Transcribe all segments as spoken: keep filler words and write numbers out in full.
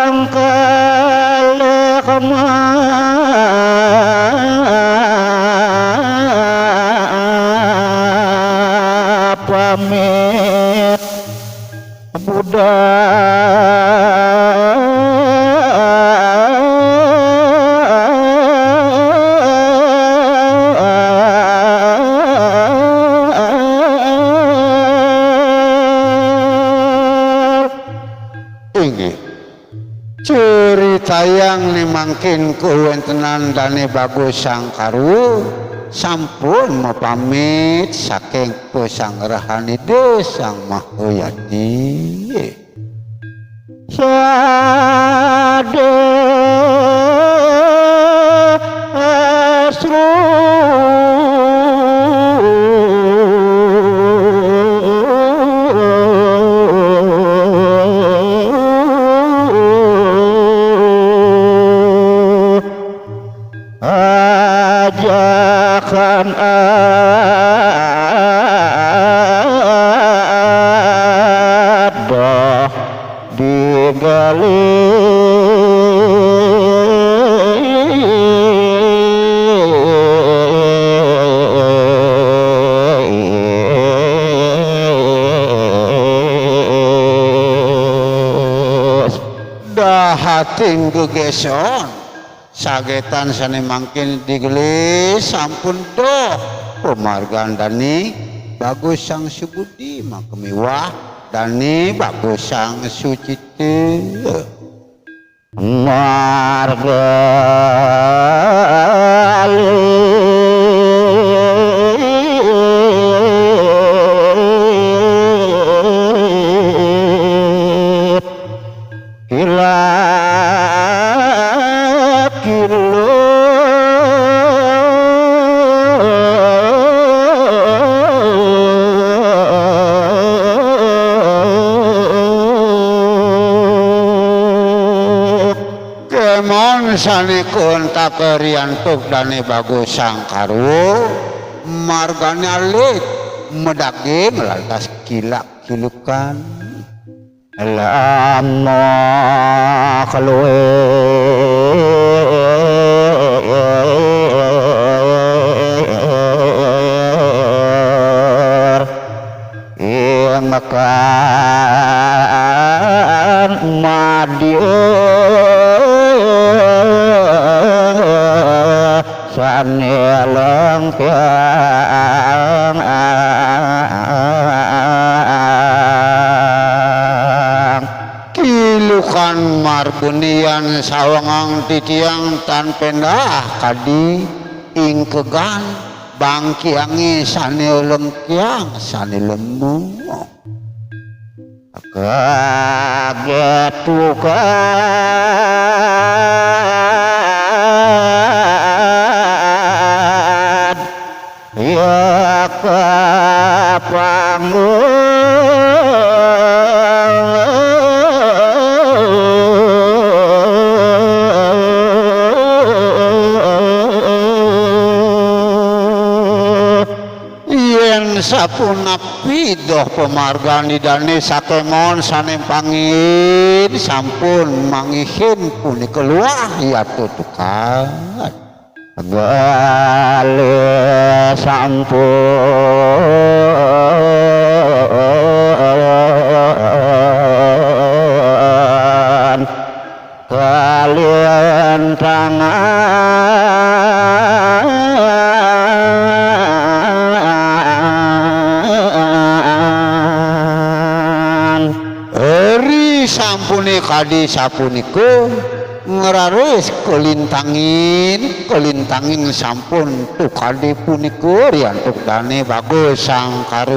Sangkalih mapamit budal. Inggih. Critayang né mangkin kawéntenan Dané Bagus Sangkaru sampun mapamit saking pasanggrahan Ida Sang Mahayadi. Sada asru. Ajakan adoh digalis. Dahating gegéson. Sagétan sané mangkin digelis sampun doh pamargan Dané Bagus Sang Subudi maka miwah Dané Bagus Sang Sucita. Marga alit. Kila-kila. Kémaon sané kontak riantuk Dané Bagus Sangkaru, margané alit, madaging lantas kilak-kilukan. Lama kaluar ing makan madya sané lengkiang. Kilukan marbunian sawangang titiang tan péndah kadi ingkegan bangkiangé sané lengkiang, sané lemu. Kagét tukad ya kapanggung. Yén sapunapi doh pamargan Idané sakémaon sané pangin sampun manggihin punika luah yata tukad. Galih sampun kalintang. Ri sampuné kadi sapunika, ngraris kalintangin, kalintangin sampun tukadi punika riantuk dané Bagus Sangkara.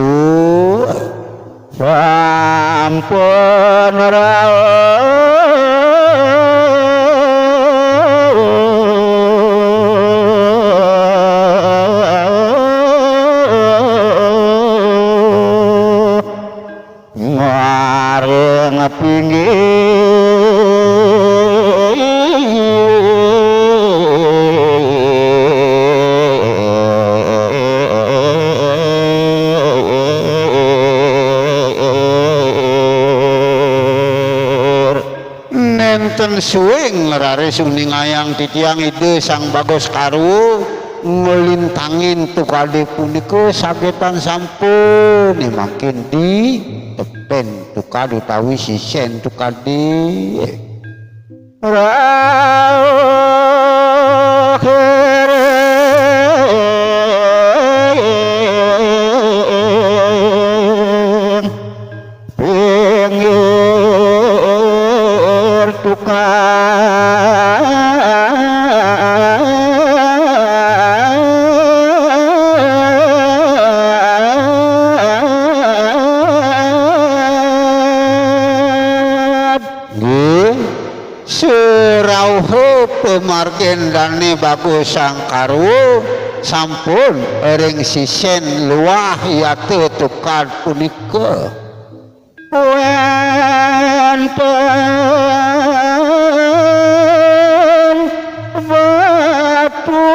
Sampun rauh maring pinggir. Nénten suwing raris uningayang titiang Ida Sang Bagus Karwa nglintangin tukadé punika sagetan sampun, mangkin di tepén tukad utawi sisén tukadé. Rauh ring pinggir tukad. Nggih, serauhé pamargin dané Bagus Sang Karwa sampun ring sisén luah yata tukad punika. Wénten batu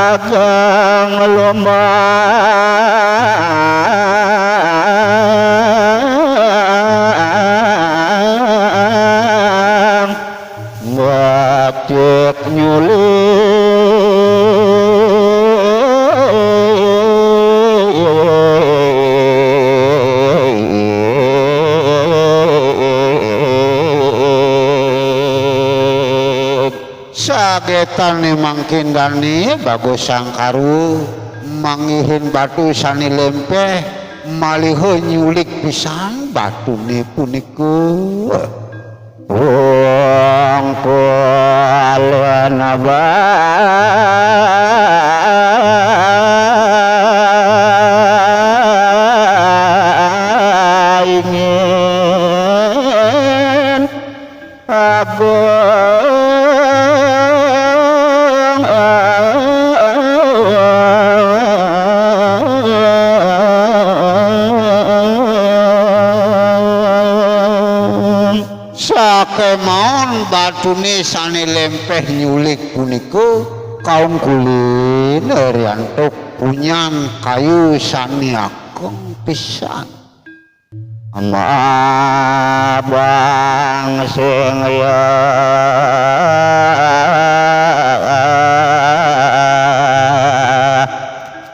ageng lombang becik nyulir. Sagétané mangkin dané Bagus Sang Karwa manggihin batu sané lémpéh, maliha nyulik pisan batuné punika. Wong kualana baingin agung. Sakémaon batuné sané lémpéh nyulik punika kaungkulin riantuk punyan kayu sané ageng pisan. Mabang sing ya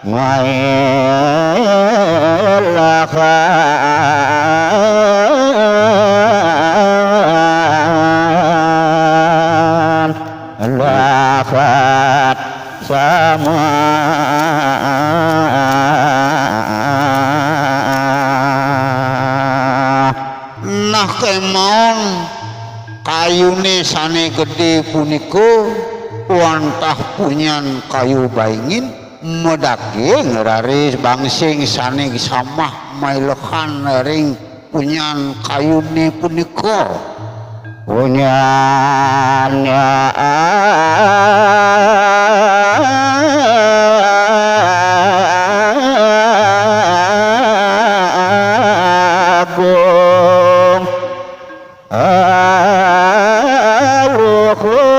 ngailakan lakat sama. Nah, kémaon kayuné sané gedé punika wantah punyan kayu baingin madaging raris bangsing sané samah mailehan ring punyan kayuné punika. Punyan agung aluhur.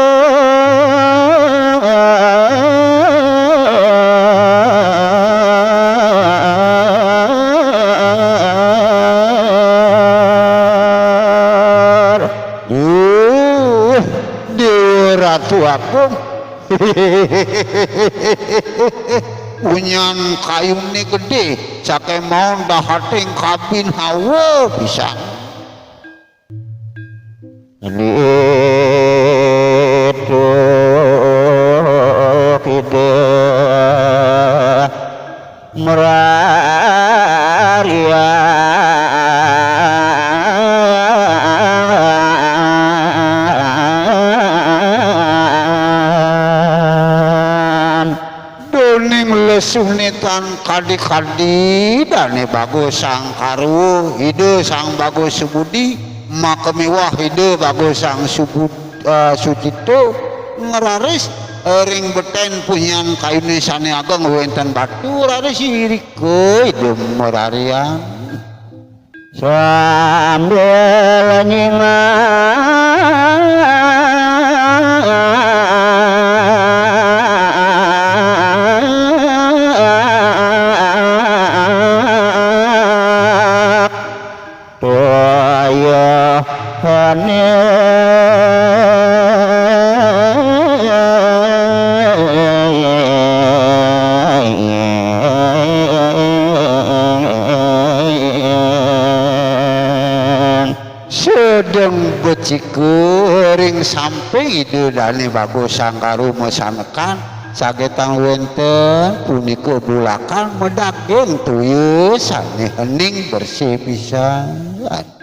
Duh, Déwa Ratu Agung. Punyan kayuné gedé, sakémaon dahating kabin hawa pisan. Ditu kidé mrarian Tan kadi-kadi dané Bagus Sang Karuh, Ida Sang Bagus Subudi, maka miwah Ida Bagus Sang Subud-, eh, Sucita, ngraris, eh, ring betén punyan kayuné sané ageng wénten batu, raris irika Ida mararian. Sambil nyingak toyahané. Sedeng becika ring samping Ida Dané Bagus Sang Karuh masanekan, sagétan wénten punika bulakan madaging toya sané hening bersih pisan.